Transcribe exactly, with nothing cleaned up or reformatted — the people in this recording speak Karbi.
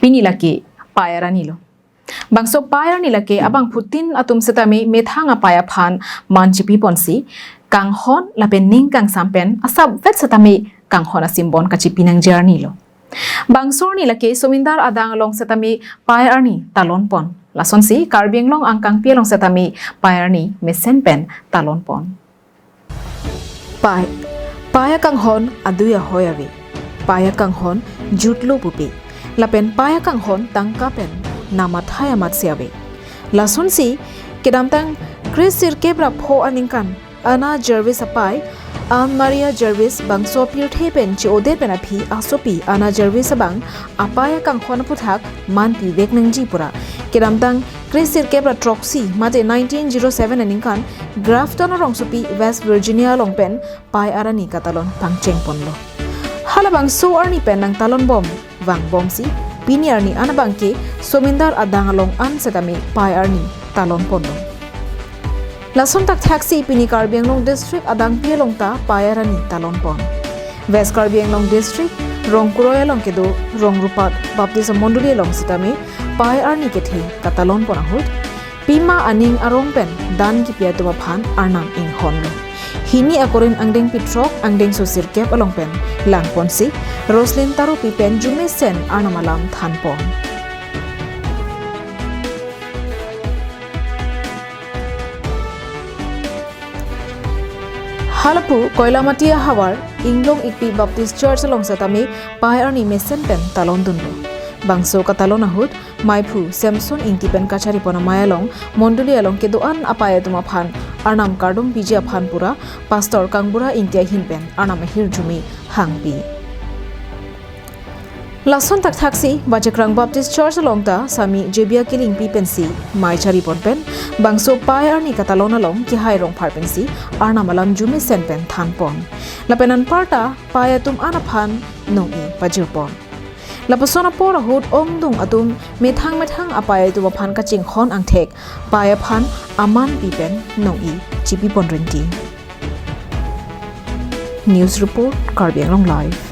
Pini lake Pai Arni lo. Bangso Pai Arni lake abangphutin atum setame methang apai aphan man chipi ponsi kanghon lapen ning kangsam pen asap vet setame kanghon asimbon kachipi nangji arni lo. Bangso arni lake Somindar adang along setame Pai Arni talon pon. Lasonsi Karbi Anglong angkangpi along setame Pai Arni mesen pen talon pon. Pai, pai akanghon adui ahoi ave. Pai akanghon jutlo pupe. Lapen pai akanghon tangka pen namathai amatsi ave. Lasonsi kedamtang kresirkep ra pho aningkan Anna Jarvis apai, Anne Maria Jarvis bangso pirthe pen chi-odet pen aphi asopi Anna Jarvis abang apai akanghon aphuthak man pivek nangji pura kedamtang kresirkep ra throksi mate nineteen zero seven aningkan Grafton arongsopi West Virginia along pen Pai Arni katalon pangcheng ponlo. Halabangso arni pen nangtalon bom vangbomsi pini arni an abangke Somindar adang along an setame Pai Arni talon ponlo. Lason thakthaksi pini Karbi Anglong district adangpi along ta Pai Arni talon pon. West Karbi Anglong district Rongkuroi along kedo Rongrupat Baptist Mondoli along setame Pai Arni kethe katalon pon ahut pima aning arong pen dan kipi atum aphan arnam inghonlo. Hini akorin angdengpi throk angdengso sirkep along pen langponsi Roslyn Tarupi pen jumesen arnam alam thanpon. Halapu Koilamati ahavar Inglong Ikpi Baptist Church along setame Pai Arni mesen pen talon dunlo. Bangso katalon ahut maiphu Samson Ingti pen kachari pon amei along mondoli along kedo-an apai atum aphan arnam kardom piji aphan pura Pastor Kangbura Ingti ahin pen arnam ahirjume hangpi. Lason thakthaksi Bachakrang Baptist Church along ta Sami Jebia Kilingpi pensi mei chari pon pen bangso Pai Arni katalon along Kehai Rongphar pensi arnam alam jumesen pen thanpon. Lapen anparta pai atum an aphan nong-i pajirpon. Lapuson apor ahut ongdung atum methang methang apai atum aphan kachinghon angthek pai aphan aman pi pen nong-i chipi pon rinti. News report, Karbi Anglong Live.